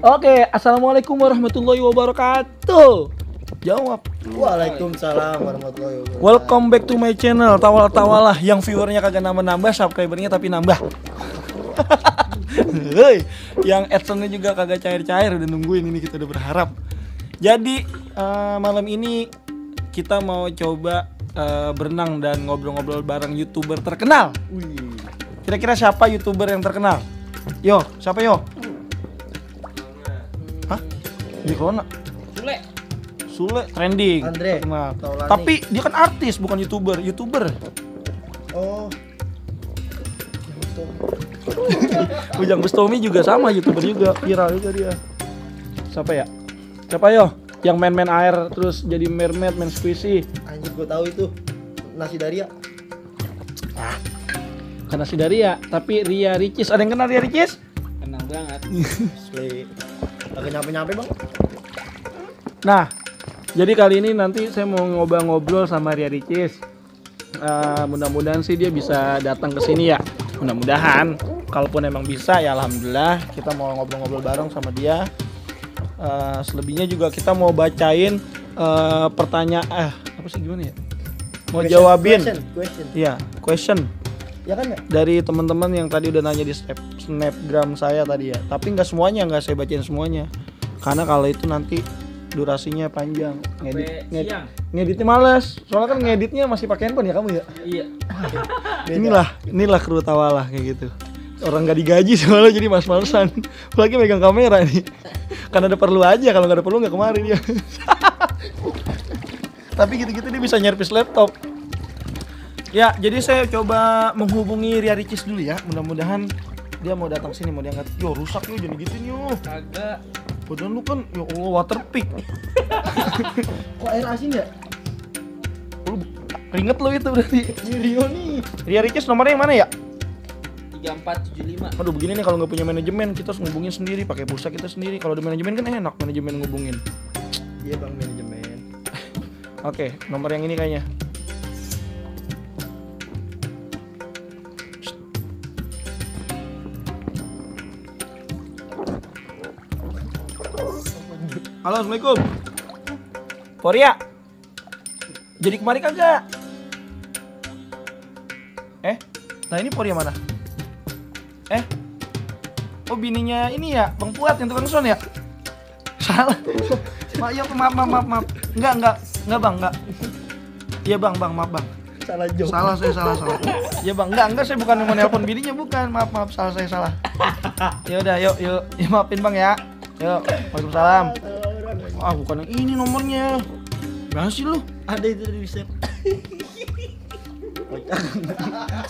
Oke, assalamualaikum warahmatullahi wabarakatuh. Jawab. Waalaikumsalam warahmatullahi wabarakatuh. Welcome back to my channel. Tawal-tawalah yang viewernya kagak nambah-nambah, subscribernya tapi nambah. Hei, yang adsense-nya juga kagak cair-cair, udah nungguin ini, kita udah berharap. Jadi malam ini kita mau coba berenang dan ngobrol-ngobrol bareng YouTuber terkenal. Kira-kira siapa YouTuber yang terkenal? Yo, siapa yo? Hah? Di Corona? Sule trending. Andre terkenal. Taulani. Tapi dia kan artis bukan YouTuber. Oh. Ujang Bustomi juga sama, YouTuber juga, viral juga dia. Siapa ya? Siapa yo? Yang main-main air terus jadi mermaid, main squishy. Anjir, gue tahu itu. Nasi Daria. Karena si Daria, tapi Ria Ricis. Ada yang kenal Ria Ricis? Kenal banget. Asli. Agak nyampe-nyampe, Bang. Nah, jadi kali ini nanti saya mau ngobrol sama Ria Ricis. Mudah-mudahan sih dia bisa datang ke sini ya. Mudah-mudahan. Kalaupun emang bisa ya alhamdulillah, kita mau ngobrol-ngobrol bareng sama dia. Selebihnya juga kita mau bacain pertanyaan apa sih gimana ya? Mau jawabin. Question. Iya, question Ya kan ya? dari teman-teman yang tadi udah nanya di snapgram saya tadi ya. Tapi nggak semuanya, nggak saya bacain semuanya. Karena kalau itu nanti durasinya panjang. Ngeditnya males. Soalnya kan ngeditnya masih pakai handphone ya kamu ya. Iya. Inilah kru tawalah kayak gitu. Orang nggak digaji soalnya jadi males-malesan. Apalagi megang kamera nih. Karena ada perlu aja, kalau nggak ada perlu nggak kemarin dia. Tapi gitu-gitu dia bisa nyerpis laptop. Ya, jadi saya coba menghubungi Ria Ricis dulu ya. Mudah-mudahan dia mau datang sini, mau diangkat. Yo, rusak yo, jadi gitu yo. Kagak. Padahal lu kan, ya Allah, waterpick. Kok air asin ya? Lu ringet lu itu berarti. Rio nih. Ria Ricis nomornya yang mana ya? 3475. Aduh, begini nih kalau nggak punya manajemen, kita harus ngubungin sendiri, pakai pulsa kita sendiri. Kalau ada manajemen kan enak, manajemen ngubungin. Iya, Bang, manajemen. Oke, nomor yang ini kayaknya. Halo, assalamualaikum. Poria, jadi kemari kagak? Nah ini Poria mana? Oh bininya ini ya, Bang Fuad yang tukang son ya? Salah. Maaf. Enggak bang, enggak. Iya bang, maaf bang. Salah jawab. Salah saya, salah. Iya bang, enggak saya bukan mau nelpon bininya, bukan. Maaf, salah. Ya udah, yuk, ya, maafin bang ya. Yuk, waalaikumsalam. Bukan yang ini nomornya. Gimana sih lu? Ada itu di save.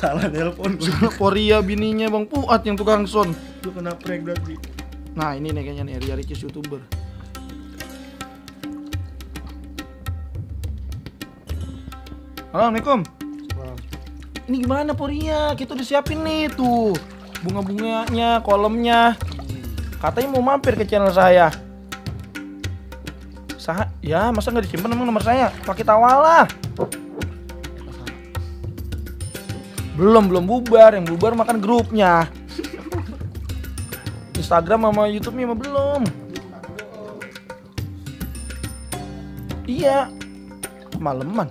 Salah telepon. Poria bininya Bang Fuad yang tukang son. Lu kena prank berarti. Nah ini nih kayaknya nih, Ria Ricis YouTuber. Halo, assalamualaikum. Ini gimana Poria? Kita udah siapin nih tuh bunga-bunganya, kolamnya. Katanya mau mampir ke channel saya. Ya masa nggak disimpan emang nomor saya? Pakai tawalah. Belum bubar, yang bubar makan grupnya. Instagram sama YouTube-nya mah belum. Iya. Maleman.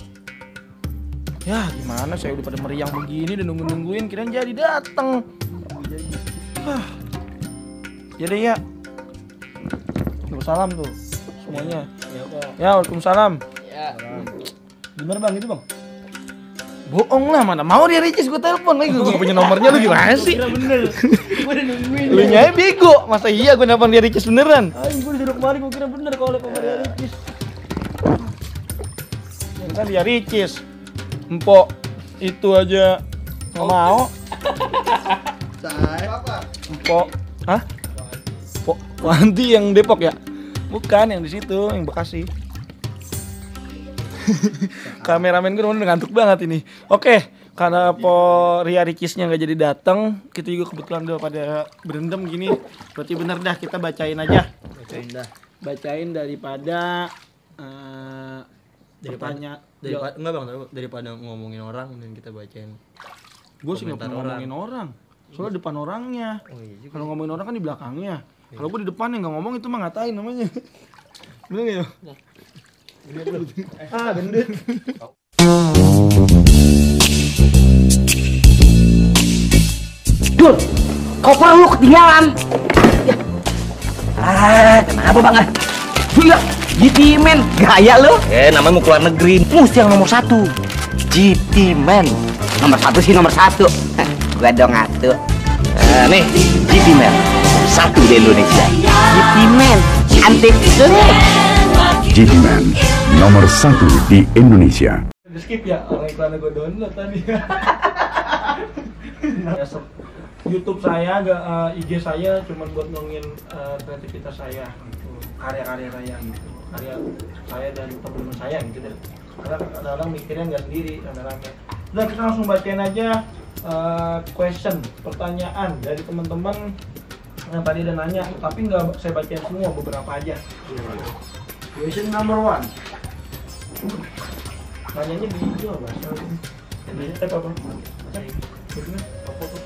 Ya gimana, saya udah pada meriang begini dan nungguin kirain jadi dateng. Ya deh ya. Waalaikumsalam tuh semuanya. Ya waalaikumsalam. Ya. Bener bang itu bang? Bohong lah, mana mau Ria Ricis, gue telepon lagi, gue punya nomornya. Lu gimana sih? Kira bener. Gue udah nungguin. Lu nyai bego, masa iya gue nelpon Ria Ricis beneran? Gue disuruh kemarin, gue kira bener kalau oleh Ria Ricis. Yang kan Ria Ricis, empok itu aja nggak mau. Empok, hah? Empok Wanti yang Depok ya? Bukan, yang di situ, yang Bekasi. Kameramen gue udah ngantuk banget ini. Oke, karena Ria Ricisnya nggak jadi datang, kita juga kebetulan udah pada berendam gini. Berarti bener dah, kita bacain aja. Bacain daripada daripada ngomongin orang dan kita bacain. Gue sih nggak pernah ngomongin orang. Soalnya depan orangnya. Kalau ngomongin orang kan di belakangnya. Kalau gue di depannya nggak ngomong itu mah ngatain namanya. Bener nggak ya? Ah, gendut. Dur, koper lu ketinggalan. Kenapa bang? Gila, GT Man, gaya lu. Namanya mau keluar negeri, mesti yang nomor 1. GT Man, nomor 1 sih nomor 1. Gua dong atuh. Nih, GT Man, 1 di Indonesia. GT Man, cantik itu nih. GT Man, nomor 1 di Indonesia. Di skip ya, orang iklannya gue download tadi. YouTube saya, IG saya cuma buat ngomongin kreativitas saya, gitu. Karya-karya saya gitu, karya saya dan teman-teman saya gitu deh. Karena kadang-kadang mikirnya nggak sendiri, rame-rame. Udah kita langsung bacain aja question, pertanyaan dari teman-teman yang tadi udah nanya, tapi nggak saya bacain semua, beberapa aja. Question number 1. Nanyanya di itu apa? Ini apa? Ini apa tuh?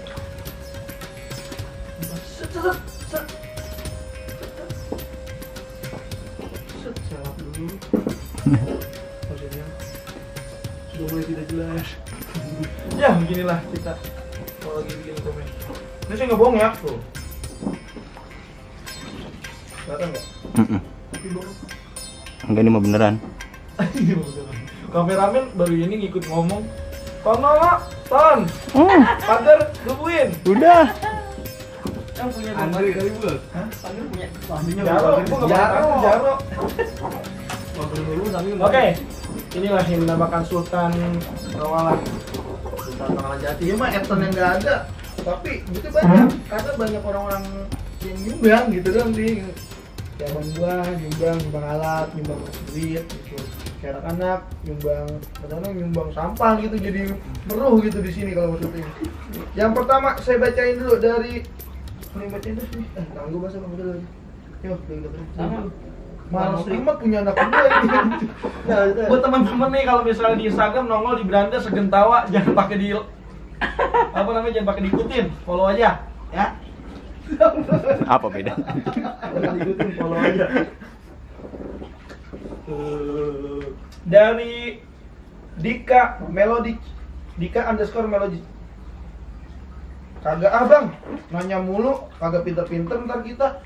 Jawab dulu. Maksudnya sudah mulai tidak jelas. Ya beginilah kita kalau lagi bikin komen. Ini saya nggak bohong ya tuh. Kelihatan nggak? Tapi bohong. Enggak, ini mah beneran. Kameramen baru ini ngikut ngomong. Ton, Pader, lubuin. Udah. Yang punya Andri dari bulan. Hah? Andri punya. Jaro, gua nggak bakal Jaro. Oke, inilah yang dinamakan Sultan Rawalan. Sultan Rawalan Jati. Ya mah Eton yang nggak ada, tapi itu banyak. Karena banyak orang-orang yang nyumbang gitu dong sih. Kayak nyumbang alat, nyumbang duit gitu. Kayak anak-anak kadang-kadang nyumbang sampah gitu, jadi meruh gitu di sini kalau maksudnya. Yang pertama saya bacain dulu dari ini bacain dulu nih. Tangan gue basah banget lagi. Yo, sama. Malas terima punya anak gue ini. Nah, buat teman-teman nih kalau misalnya di Instagram nongol di beranda segentawa, jangan pakai di apa namanya, jangan pakai diikutin, follow aja ya. Apa beda? Jangan diikutin, follow aja. Dari Dika _melody. Kagak bang, nanya mulu, kagak pinter-pinter ntar kita.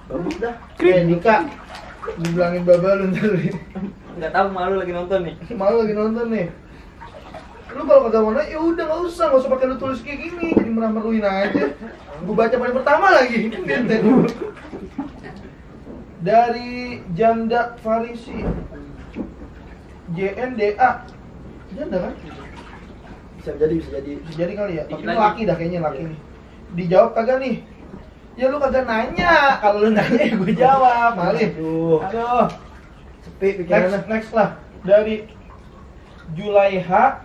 Bagus dah. Dika, dibilangin baba lu ntar. Nggak tahu, malu lagi nonton nih. Malu lagi nonton nih. Lu kalau kagak mau nanya, ya udah nggak usah pakai lu tulis kayak gini, jadi merah-meruin aja. Gua baca paling pertama lagi. Dari Janda Farisi, JNDA, janda kan? Bisa jadi Kali ya, tapi Dikit lagi. laki dah kayaknya, laki nih. Dijawab kagak nih? Ya lu kagak nanya, kalau lu nanya ya gue jawab, malih. Aduh. Sepi pikirannya. Next lah, dari Julaiha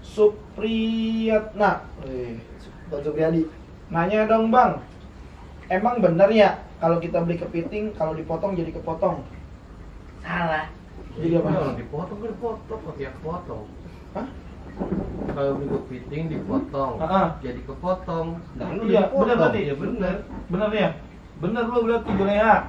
_Supriyatna. Bang Supriyadi. Nanya dong bang, emang bener ya kalau kita beli kepiting, kalau dipotong jadi kepotong? Salah. Jadi apa? Kalau dipotong kan dipotong, ya kepotong. Hah? Kalau beli kepiting dipotong, jadi kepotong. Nah, lu Iya, dipotong. bener berarti. Ya bener. Bener ya? Bener lu berarti Julaiha.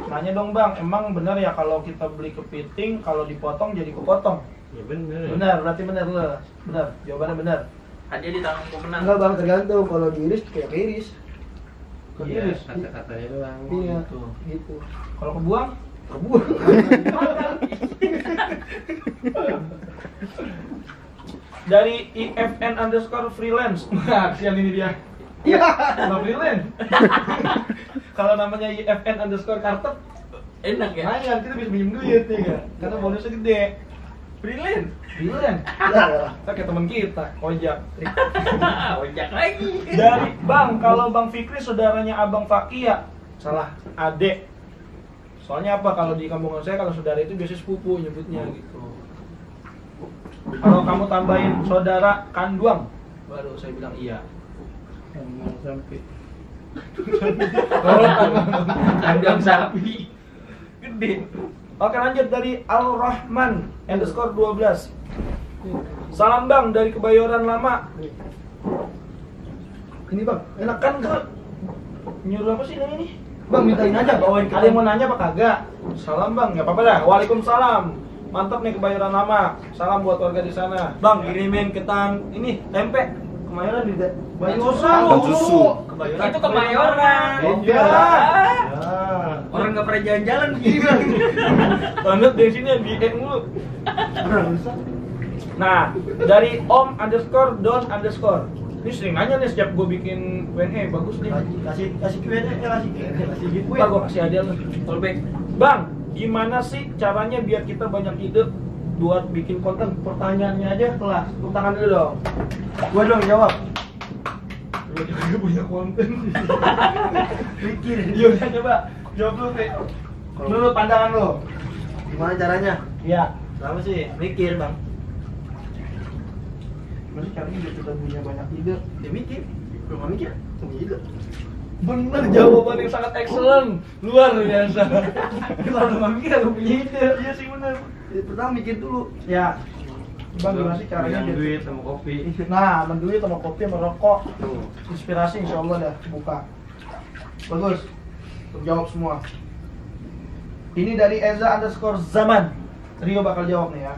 Nanya dong bang, emang bener ya kalau kita beli kepiting, kalau dipotong jadi kepotong? Ya bener. Bener, berarti bener lu. Bener, jawabannya bener. Hadiah di tangan pemenang. Enggak bang, tergantung. Kalau diiris kayak iris. Iya, kata-katanya doang. Iya. Gitu. Gitu. Kalau kebuang? Kebuang. Dari IFN_freelance. Nah, kesian ini dia. Iya. Nggak freelance. Kalau namanya IFN_kartep, Enak ya. nah kita bisa pinjam duit ya kan? Karena bonusnya gede. Freelance. Ya, ya. Kita kayak teman kita, Ojak. Ojak lagi. Dari Bang, kalau Bang Fikri saudaranya Abang Faki ya? Salah, adek. Soalnya apa, kalau di kampungan saya kalau saudara itu biasanya sepupu nyebutnya gitu. Kalau kamu tambahin saudara kandung, baru saya bilang iya. Sampai. Kalau Kandang sapi. gede. Oke, lanjut dari Al-Rahman _12. Salam Bang dari Kebayoran Lama. Ini bang, Enak kan gue Nyuruh apa sih ini? Bang, mintain aja bawain Ada yang mau nanya apa kagak? Salam bang, nggak apa-apa dah. Waalaikumsalam. Mantap nih kebayoran lama. Salam buat warga di sana. Bang, kirimin ketan ini tempe. Kemayoran di Bayoran. Dan susu. Itu Kemayoran. Beda. Orang nggak pernah jalan-jalan begini. Banget dari sini yang bikin mulu. Nah, dari om_don_. Ini sering nanya nih setiap gue bikin Q&A, bagus nih. Kasih Q&A, kasih giveaway. Pak, gue kasih hadiah lu. Callback. Bang, gimana sih caranya biar kita banyak ide buat bikin konten? Pertanyaannya aja kelas. Tepuk tangan dulu dong. Gua dong jawab. Lu juga punya konten. Mikir. Yaudah coba jawab lu, Pe. Menurut pandangan lo. Gimana caranya? Iya. Sama sih, mikir bang. Gimana sih caranya biar kita punya banyak ide? Ya mikir. Kalau nggak mikir, punya ide. Bener, jawaban yang sangat excellent. Luar biasa. Kalau lu nggak mikir, lu punya ide. Iya sih bener. Ya, pertama mikir dulu. Ya. Bang, gimana sih caranya Yang biar duit sama kopi. Nah, menduit sama kopi sama rokok. Inspirasi insya Allah dah buka. Bagus. Terjawab semua. Ini dari Eza_zaman. Rio bakal jawab nih ya.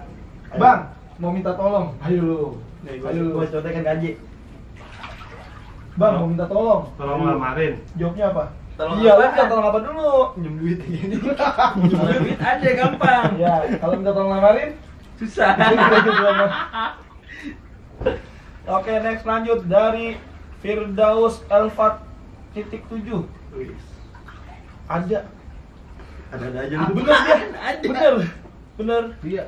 Ayo. Bang, mau minta tolong. Ayo. Nih, Ayo. gua contekan gaji. Bang, mau minta tolong. Tolong ngelamarin. Jawabnya apa? Tolong Iya, apa? lu minta tolong apa dulu? Minjem duit gini. Kalau duit aja gampang. Ya, kalau minta tolong lamarin Susah. Oke, next lanjut dari Firdaus Elfat.7. Ada. Ada aja Ah, lu. bener dia. Ada. Bener. Iya.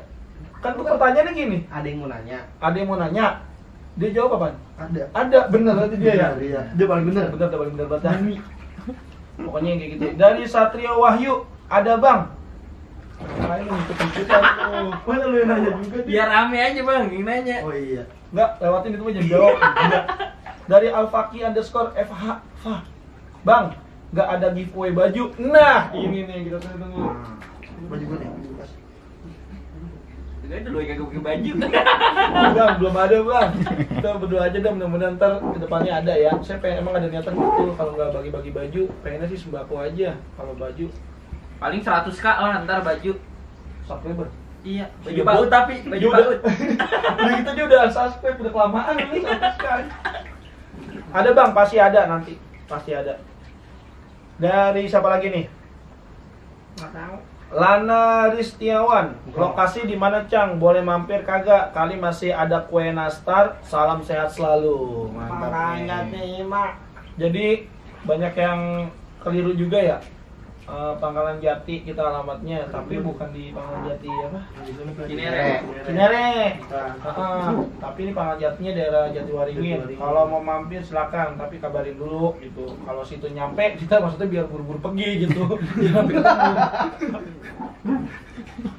Kan tuh pertanyaannya gini. Ada yang mau nanya. Ada yang mau nanya. Dia jawab apa? Ada. Ada, bener berarti dia ya. Iya. Dia paling bener. Bener, dia paling bener banget. dah. Pokoknya yang kayak gitu. Dari Satrio Wahyu, ada bang. Nah, ini ikut-ikutan tuh. Mana lu yang nanya juga? dia? Biar rame aja bang, yang nanya. Oh iya. Enggak, lewatin itu aja jawab. Enggak. Dari Alfaki_FH. Fah. Bang, enggak ada giveaway baju. Nah, ini nih kita tunggu. Baju gua nih. Bekas. Enggak dulu yang kagak pakai baju. Bang, belum ada bang. Kita berdoa aja dah, mudah-mudahan ntar ke depannya ada ya. Saya pengen, emang ada niatan gitu. Kalau nggak bagi-bagi baju, pengennya sih sembako aja. Kalau baju, Paling 100k lah ntar baju. subscriber. Iya, baju Iya, baut Bud. tapi baju Dia udah- baut. Udah gitu dia udah subscribe, udah kelamaan ini subscribe. Ada bang, pasti ada nanti. Pasti ada. Dari siapa lagi nih? Nggak tahu. Lana Ristiawan, lokasi di mana Cang? Boleh mampir kagak? Kali masih ada kue nastar. Salam sehat selalu. Mantap nih. Jadi banyak yang keliru juga ya. Pangkalan Jati kita alamatnya, tapi bukan di Pangkalan Jati apa? Cinere. Cinere. Tapi ini Pangkalan Jatinya daerah Jatiwaringin. Kalau mau mampir silakan, tapi kabarin dulu gitu. Kalau situ nyampe, kita maksudnya biar buru-buru pergi gitu. Jangan sampai ketemu.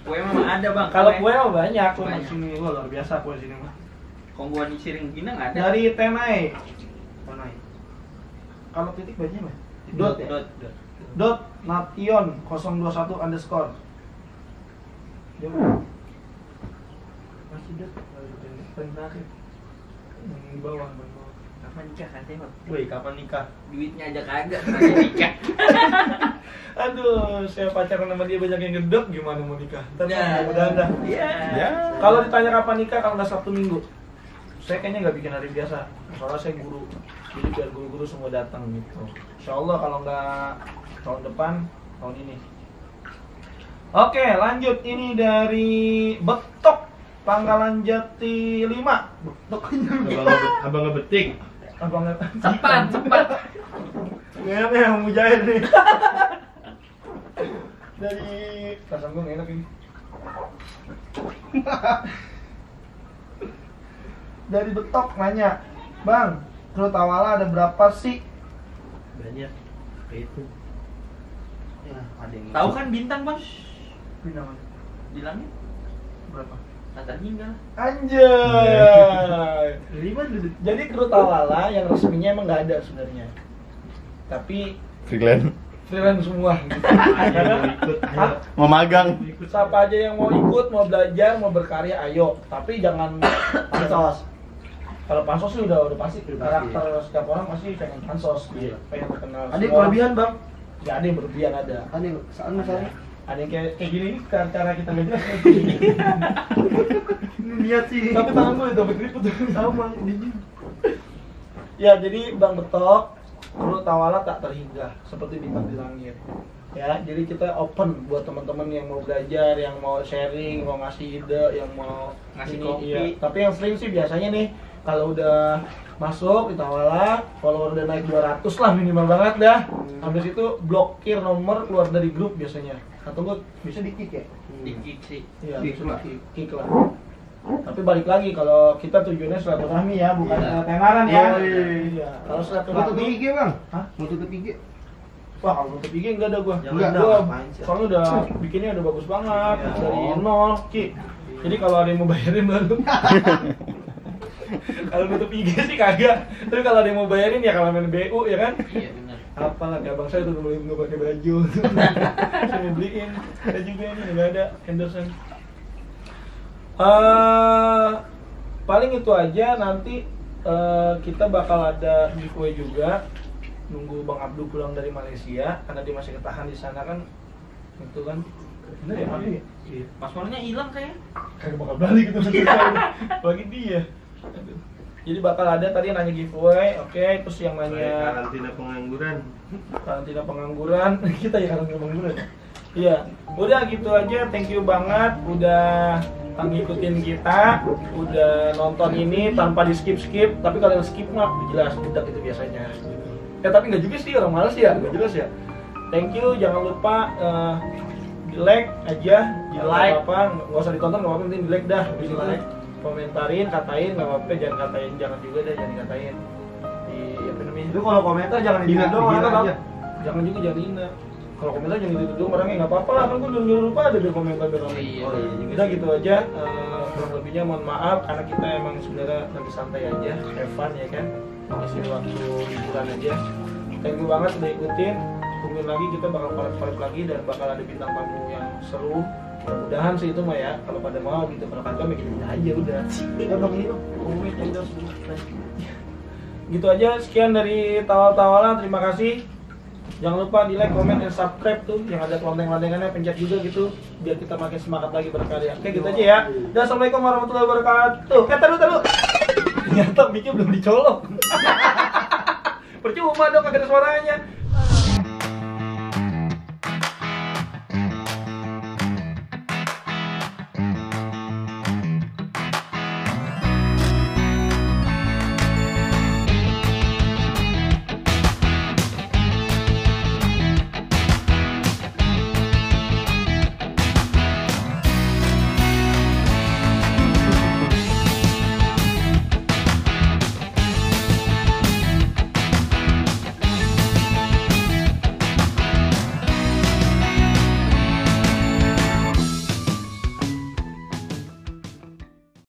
Kue memang ada bang. Kalau kue mah banyak, kue Banyak. di sini wah, luar biasa kue sini mah. Kalau gua di Siring Pinang nggak ada. Dari Tenai. Kalau titik bacanya apa? Dot ya? Dot. Dot Nation 021_. Jauh. Masih dot. Paling terakhir. Yang bawah, bawah. Kapan nikah katanya bang? Woi, kapan nikah? Duitnya aja kagak, makanya nikah. Aduh, saya pacaran sama dia banyak yang ngedot, gimana mau nikah? Ntar Ya. mudah-mudahan dah. Iya. Kalau ditanya kapan nikah, kalau nggak Sabtu Minggu, saya kayaknya nggak bikin hari biasa. Soalnya saya guru, jadi biar guru-guru semua datang gitu. Insya Allah kalau nggak tahun depan, tahun ini. Oke, lanjut. Ini dari Betok, Pangkalan Jati 5. Abang ngebetik. Abang Cepat. Ngenak yang mujair nih. Dari pasang gue enak ini. Dari Betok nanya, Bang, Kru Tawala ada berapa sih? Banyak. Kayak itu. Ya, ada yang Tahu kan bintang bang? Bintang mana? Di langit. Berapa? Mantan tinggal. Anjay. Lima dulu. Jadi Kru Tawala yang resminya emang nggak ada sebenarnya. Tapi freelance semua. Hah? Mau magang. Siapa aja yang mau ikut, mau belajar, mau berkarya, ayo. Tapi jangan Pansos. Kalau pansos sih udah pasti karakter setiap orang pasti pengen pansos, pengen terkenal. Ada yang kelebihan bang? Ya ada yang berlebihan ada. Ada yang misalnya? Ada yang kayak gini nih cara kita ngejelas. Niat sih. Tapi tangan gue udah berkeriput Sama. Ya jadi Bang Betok perlu tawala tak terhingga seperti bintang di langit. Ya, jadi kita open buat teman-teman yang mau belajar, yang mau sharing, mau ngasih ide, yang mau Ngasih ini, kopi. iya. Tapi yang sering sih biasanya nih kalau udah masuk di Tawala, follower udah naik 200 lah minimal banget dah. Habis itu blokir nomor, keluar dari grup biasanya. Atau gue bisa di-kick ya? Dikit sih. Iya, Kick bisa lah. di-kick lah. Tapi balik lagi kalau kita tujuannya silaturahmi ya, bukan tenaran ya. Iya. Kalau Mau tutup silaturahmi, IG bang? Hah? Mau tutup IG? wah kalau nutup IG enggak ada gua. Enggak, Gua ngapain sih? soalnya udah bikinnya udah bagus banget Iya. dari nol, Ki. Jadi kalau ada yang mau bayarin baru. Kalau nutup IG sih kagak. Tapi kalau ada yang mau bayarin ya kalau main BU ya kan. Iya benar. Apalah kayak abang saya tuh mulai nggak pakai baju. Saya mau beliin. Saya juga ini nggak ada endorsean. Paling itu aja nanti kita bakal ada giveaway juga. Nunggu Bang Abdul pulang dari Malaysia karena dia masih ketahan di sana kan. Itu kan. Bener ya, Abdul ya? Iya. Paspornya hilang kayaknya. Kagak bakal balik gitu bagi dia. Aduh. Jadi bakal ada tadi nanya giveaway, oke, terus yang nanya Karantina pengangguran. karantina pengangguran, kita ya karantina pengangguran. Iya, udah gitu aja, thank you banget udah ngikutin kita, udah nonton ini tanpa di skip, tapi kalau yang skip mah jelas budak itu biasanya. Ya tapi nggak juga sih, orang males ya, nggak jelas ya. Thank you, jangan lupa di like aja, di like apa, nggak usah ditonton, nggak apa-apa, penting di like dah, di like, komentarin, katain, nggak apa-apa, jangan katain, jangan juga deh, jangan dikatain. Di apa namanya? Itu kalau komentar jangan Hina dihina doang hina aja. aja. Jangan juga jangan hina. Kalau komentar jangan gitu doang orangnya nggak apa-apa lah, kan gue belum lupa ada di komentar biar rame. Iya, Oh, iya juga Udah sih. gitu aja. Kurang lebihnya mohon maaf karena kita emang sebenarnya lagi santai aja, have fun ya kan. Kasih waktu liburan aja. Thank you banget udah ikutin. Tungguin lagi kita bakal collab lagi dan bakal ada bintang tamu yang seru. Mudah-mudahan sih itu mah ya. Kalau pada mau gitu, kalau kagak bikin aja udah. Ya bang ini bang, gitu aja. Sekian dari Tawal-Tawalan. Terima kasih. Jangan lupa di like, comment, dan subscribe tuh yang ada kelanteng-kelantengannya, pencet juga gitu biar kita makin semangat lagi berkarya. Oke gitu aja ya. Dan assalamualaikum warahmatullahi wabarakatuh. Taruh. Ternyata mic-nya belum dicolok. Percuma dong kagak ada suaranya.